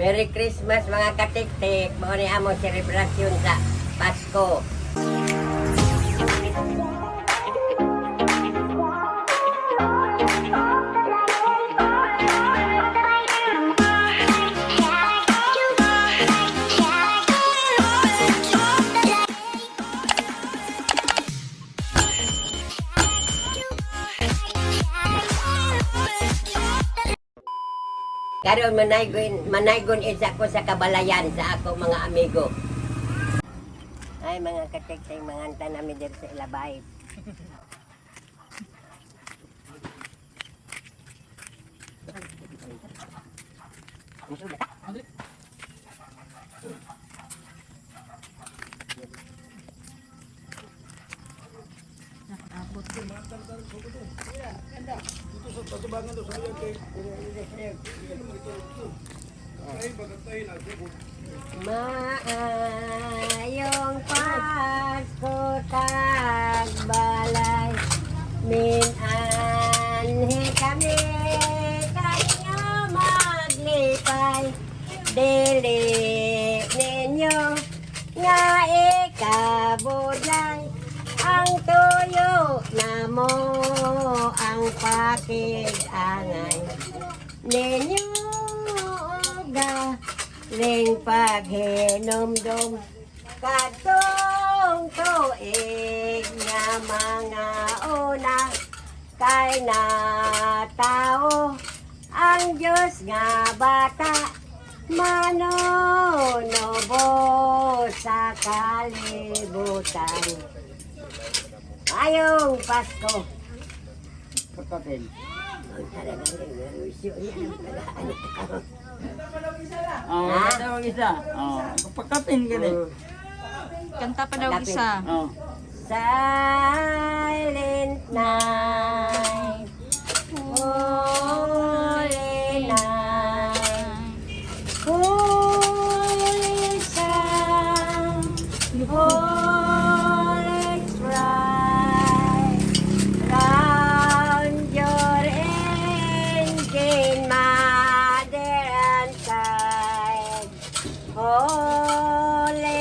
Merry Christmas, mga katiktik. Mao ni among selebrasyon sa Pasko. Karon manaygon manaygon isa ko sa kabalayan sa ako mga amigo. Ay, mga katiktik, manganta nami diri sa Ilabay. Maayong Pasko, tagbalay. Min anhi kami kanyo maglipay. Dili ninyo nga ikabudlay ang tuyo namo, ang pakig-angay ninyo ga ring paghinumdum kadtong tuig nga mga una kay natao ang Diyos nga bata manunubos sa kalibutan. Ayong Pasko. Pagkapin. Ang talagang wisyo niya ang tagaan. Oh, Ha? daw isa. Oh, pagkapin gani. Kanta pa daw Pagkapin. isa. Oh. Silent night, holy night, holy sound, holy cry, round your engine, mother and child. Holy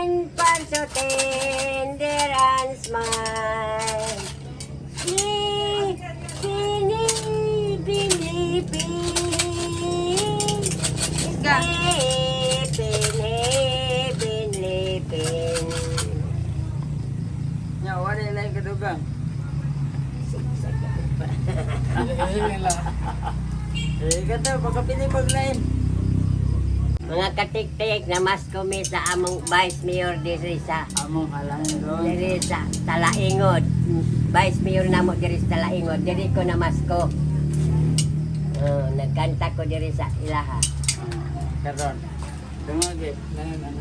infant, so tender and smile. Sleeping, Ga. sleeping, heaven, sleeping. Nya wala lay kadugang. Eh, kata pagkapin paglain. Mga katiktik, namasko mi sa among Vice Mayor diri sa Among halangon. diri sa Talaingod. Vice Mayor namo diri sa Talaingod. Diri ko namasko. Oh, nagkanta ko diri sa ilaha. Karon. Dungag eh. Langan ano.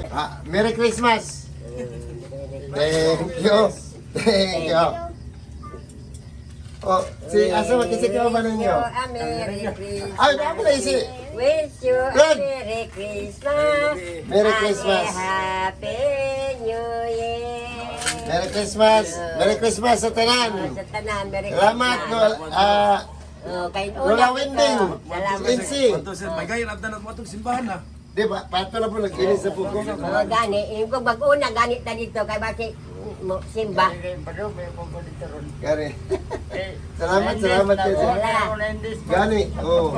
Ah, Merry Christmas! Thank you. Thank you. Oh, si asa makisikaw ba ninyo? Wish you a Merry Christmas. Ay, ako na isi. Wish you a Brad! Merry Christmas. Merry And Christmas. a Happy New Year. Merry Christmas. Merry Christmas sa Oh, tanan. sa tanan, Merry Salamat no Christmas. ah Oh, kay Lola Wending. Salamat. NC. Ato sir, may gayon at na atong simbahan na. Di ba pato na po nag-inis sa puko. Oh, gani, yung kung mag-una gani ta dito kay basi mo simba. Gani. Salamat, salamat kayo. Gani. Oh.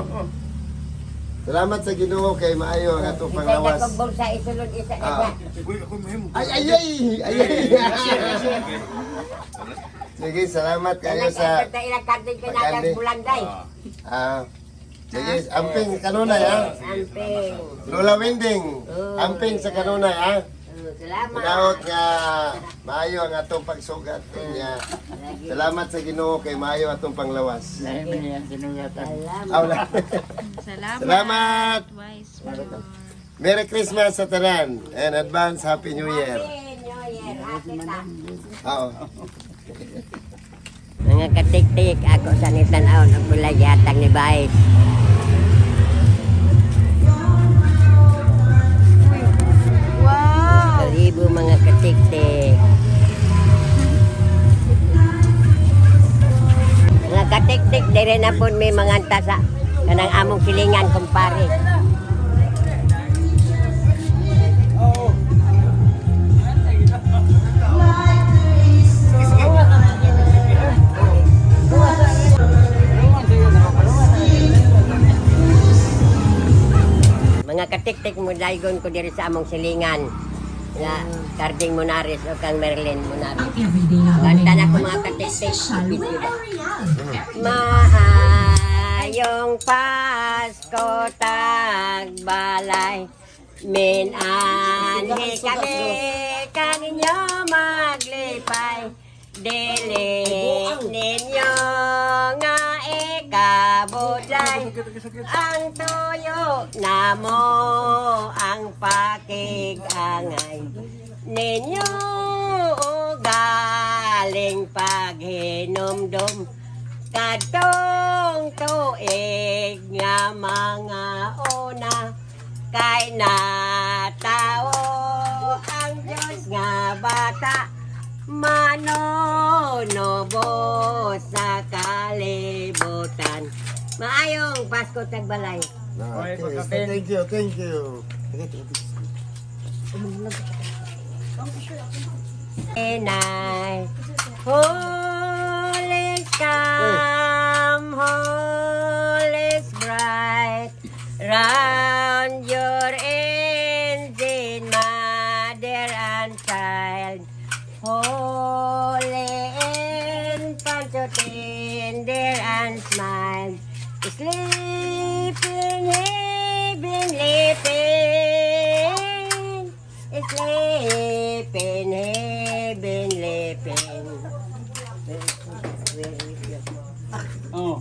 Salamat sa Ginoo kay maayo ang atong Isay panglawas. na kong bulsa isulod isa Ah. isa. Uy, ako mahimo. Ay ay ay ay ay. Sige, salamat kayo sa Sa ilang kartin Pagkandi. kinagang bulanday. Ah. Sige, amping kanunay ha. Amping. Lola Wending, amping sa kanunay ha. Oh, salamat. Daot nga maayo ang atong pagsugat niya. Salamat sa Ginoo kay maayo atong panglawas. Lain man yan sinugatan. Salamat. Awla. Salamat. Salamat. Vice Mayor. Merry Christmas sa tanan and advance Happy New Year. Happy New Year. Happy ta. Oo. Mga katiktik, ako sa nitan-aw og bulay gihatag ni Vice. Wow! Kalibo, mga katiktik. Mga katiktik, dire na po may manganta sa Kanang among kilingan, kumpare. Mga katiktik mo daygon ko diri sa among silingan. Na Carding Monares o kang Merlin Monares. Ang everyday na Kanta na ko ngayon mga ay katiktik. espesyal with Ariel. Maayong Pasko tagbalay. Minanhi kami kaninyo maglipay. Dili ninyo nga ikabudlay. Ang tuyo namo ang pakigangay. Ninyo o galing paghinumdum kadtong tuig nga mga una kay natao ang Diyos nga bata manonobos sa kalibutan. Maayong Pasko tagbalay. Okay, thank you, thank you. Night. Holy come, holy bright, round your engine, mother and child. Holy infant, so tender and smile, sleeping, heavenly pain. Sleeping, heavenly pain. Oh.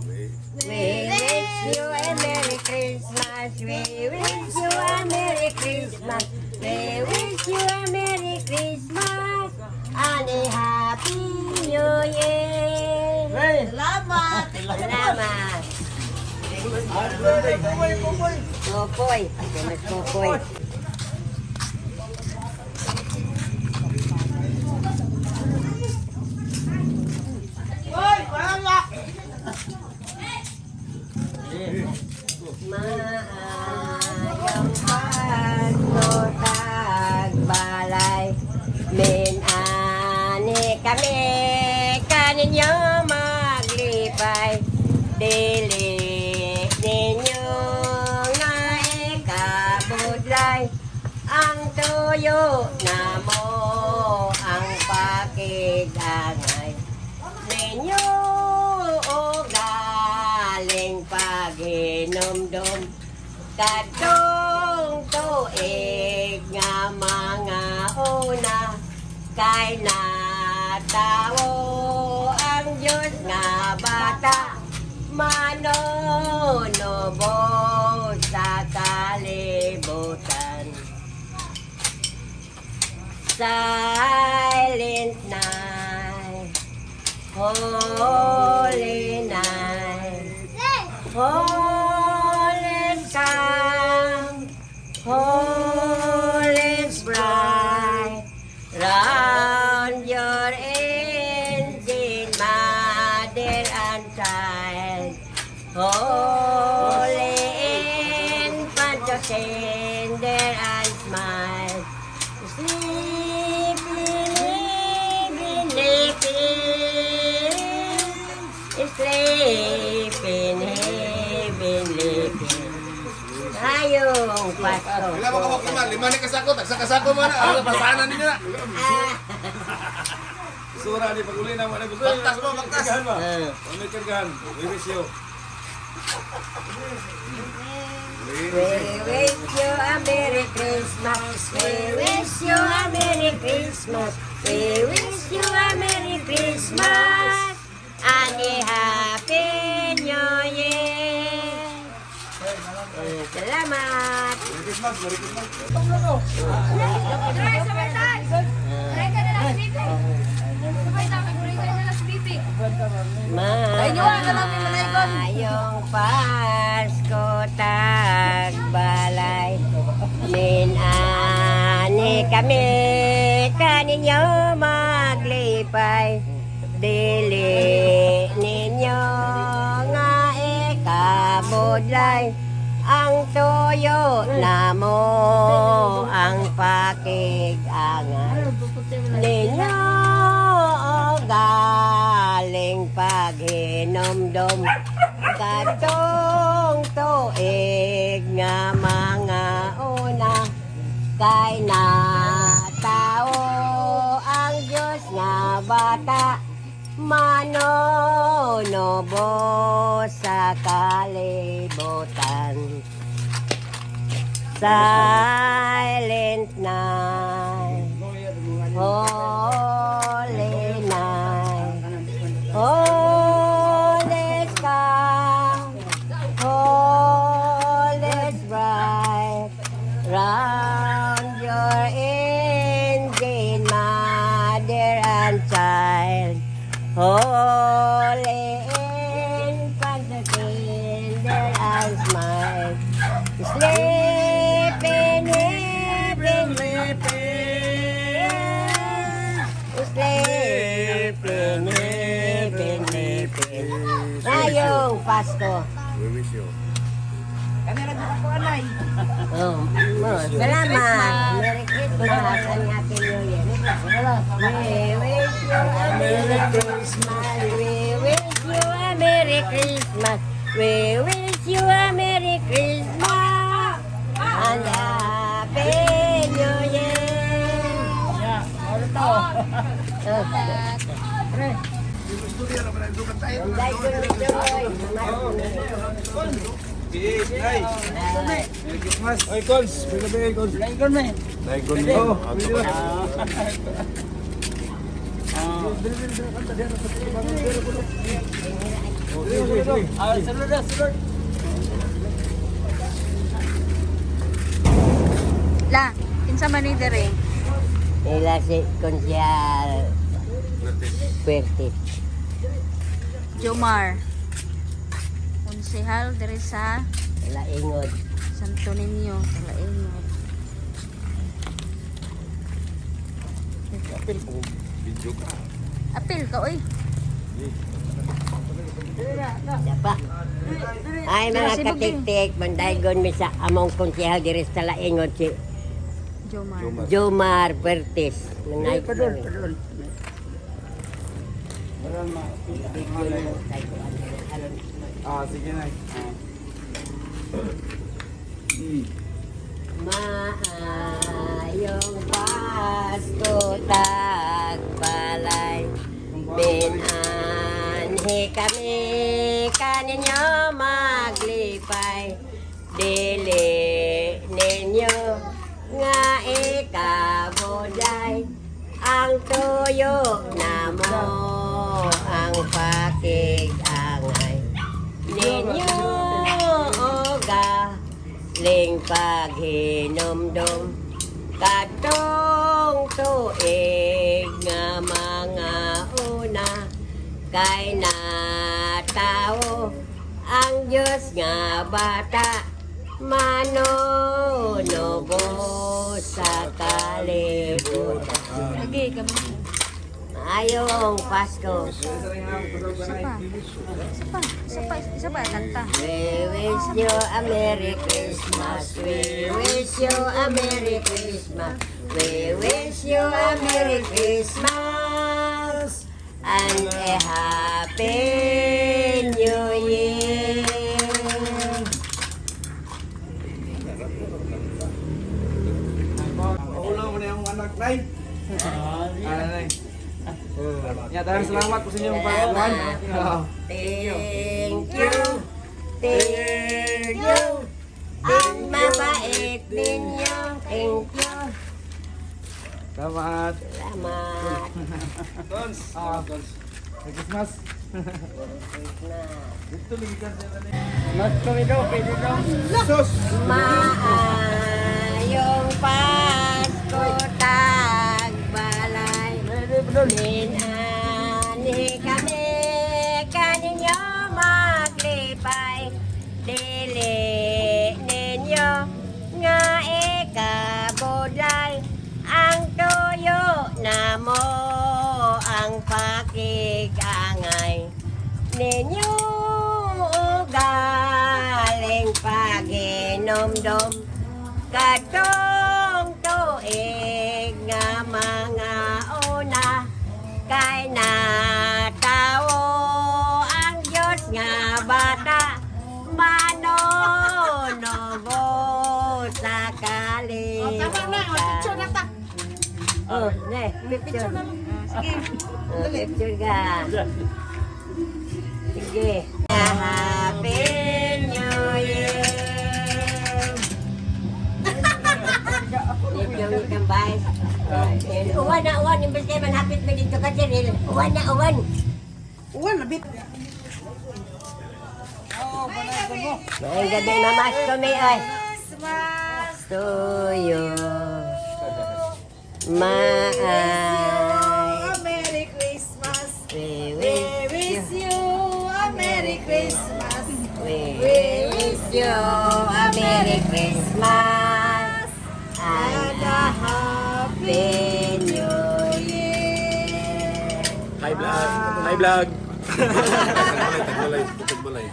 We wish you a Merry Christmas. We wish you a Merry Christmas. We wish you a Merry Christmas and a Happy New Year. Salamat. Salamat. Kukoy. Mas kukoy. Maayong Pasko tagbalay. Min-ani kami kaninyo maglipay. Dili ninyo nga ikabudlay. Ang tuyo namo ang pakigangay. Ninyo o galing paghinumdum kadtong tuig nga mga una kay natawo ang Diyos nga bata manonobos sa kalibutan. Silent night, holy night, holy come, holy bright, round your engine, mother and child. Holy infant, so tender and smile, sleeping, heavenly sleeping, heavenly Ayong Pasko. Pila mo kabok lima, lima ni kasako, tagsa kasako man na, ano pasanan ninyo na. Sura ni pag-uli na mo na gusto. Baktas mo, baktas. Kargahan ba? Ah. May kargahan. We wish you. We wish you a Merry Christmas. We wish you a Merry Christmas. We wish you a Merry Christmas and a Happy New Year. Eh, salamat. Merry Christmas, Merry Christmas. Try, sabay tayo. Try ka na lang, sleepy. Sabay tayo, try ka na lang, sleepy. Maayong Pasko tagbalay. Minani kami kaninyo maglipay. Dili ninyo nga ikabudlay. Budlay ang tuyo namo ang pakig-angay ninyo o galing paghinomdom katong tuig nga mga una kay natao ang Diyos nga bata manonobos sa kalibutan. Silent night, holy night, holy sky, holy bright, round your engine, mother and child. Holy infant, tender and smile, sleep in heavenly peace. Sleep in heavenly peace. Ngayong Pasko. We wish you. Oh, salamat. Merry Christmas and Happy New Year. We wish you a Merry Christmas. We wish you a Merry Christmas. We wish you a Merry Christmas and a Happy New Year. Merry Christmas. Oy, Cons. Pwede ba Cons? Lingkod na eh. Daigon Oh, mo. pwede ba? Ah, sulod na, sulod. La, kinsa man ni dere? Ila si Konsyal Fuerte. Jomar. Konsehal dere sa Ila ingod. Santo Niño, Talaingod. Apil po. Video ka. Apil ka oy. Dapa. Ay mga katiktik, mandaygon mi sa among konsehal diri sa Laingon si Jomar. Jomar Fuertes. Manay. Padol, padol. Ah, sige na. Maayong Pasko tagbalay. Binanhi kami kaninyo maglipay. Dili ninyo nga ikabuday ang tuyo namo ang pakig-angay ninyo oga ling paghinomdom katong tuig nga mga una kay natao ang Diyos nga bata manonobos sa kalibutan. Lagi kami. Maayong Pasko. Isa pa. Isa pa. Isa pa. Isa pa kanta. We wish you a Merry Christmas. We wish you a Merry Christmas. We wish you a Merry Christmas and a Happy New Year. Ulo mo na yung anak, Nay. Ah, Nay. Ya, daghang salamat po sa inyong pagkuhan. Thank you. Thank you. Ang mabait ninyo. Thank you. Salamat. Salamat. Cons. Ah, Cons. Merry Christmas. Dito lagi ka sa Mas kami daw, pwede daw. Sus! Maayong Pasko tagbalay. Minani kami kaninyo maglipay. Dili ninyo nga ikabudlay ang tuyo namo ang pakigangay ninyo galing. paghinumdom katong tuig nga mga una kay natawo ang Diyos nga bata manonobos sa Oh, tama na. Oh, picture na kalibutan. ta. Oh, ne, picture. Picture na lang. Sige. Oh, picture ka. Sige. Happy New Year! Dito yung tambay. Uwan na, uwan. Imbes kayo manhapit mo dito ka, Cheryl. Uwan na, uwan. Uwan, nabit. Maayong gabi, Mama. Kami ay. Christmas. To you. Maay. Merry Christmas. We We wish wish you. you a Merry Christmas. We wish you a Merry Christmas and a Happy New Year. Hi vlog. Hi vlog. Tagbalay, tagbalay.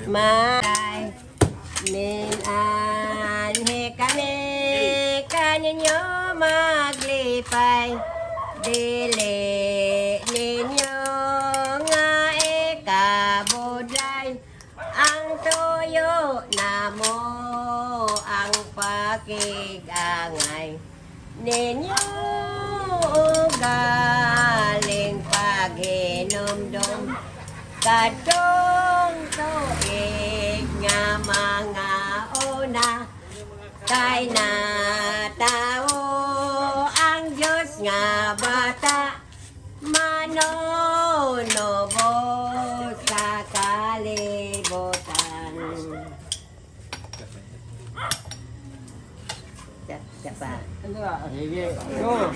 May min anhi kami kaninyo maglipay dili ninyo nga ikabudlay ang tuyo namo ang pakigangay ninyo galing paghinumdum katong tuig nga mga una kay natawo ang Diyos nga bata manonobos sa kalibutan. Sa pa. Sige. Go.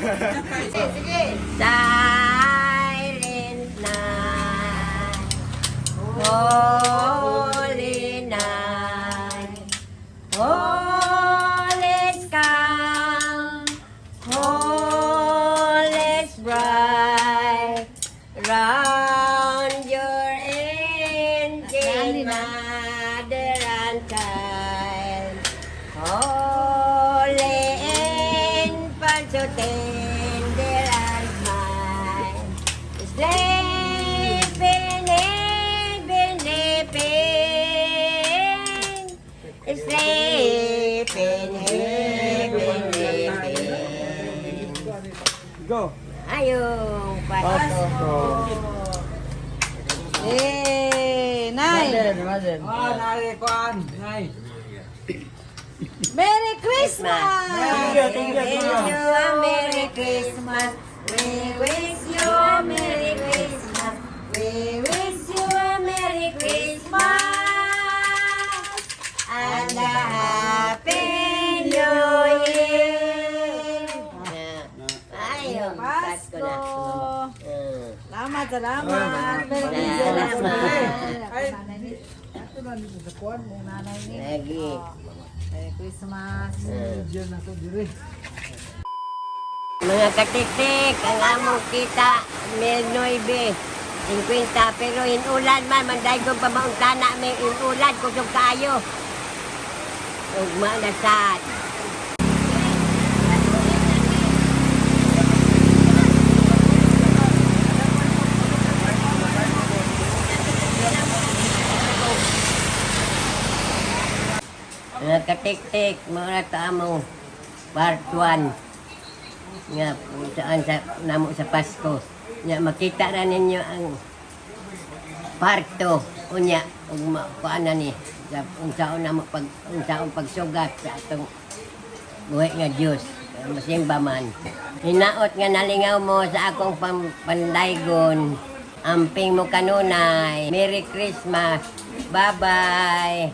Sige. Silent night, holy night, all is calm, all is bright, round your angel mother and child. Holy infant, so tender and mild, sleeping in, sleeping, sleeping, sleeping, sleeping. Go. Ayong Pasko. Eh, Nay. Mother, mother. Ah, nai, kuan, nai. Merry Christmas! Thank you, thank you, We thank wish you. you a Merry Christmas. We wish you a Merry Christmas. We wish you a Merry Christmas and a Happy New Year. Ayun, Pasko na. Pasko. Salamat, salamat. Merry Salamat. Ay, Lagi. Merry Christmas. Mga katiktik, ang among kita, 1950, pero inulan man, mandaygon pa mauntana, may inulan, kusog kaayo. Ugma na sad. Mga katiktik, mga ta mo, part 1 nga kung saan sa namo sa Pasko nya makita ra ninyo ang parto unya ug kuan na ni sa unsaon namo pag unsaon pagsugat sa atong buhi nga Dios masimba man hinaot nga nalingaw mo sa akong pandaygon amping mo kanunay. Merry Christmas. Bye bye.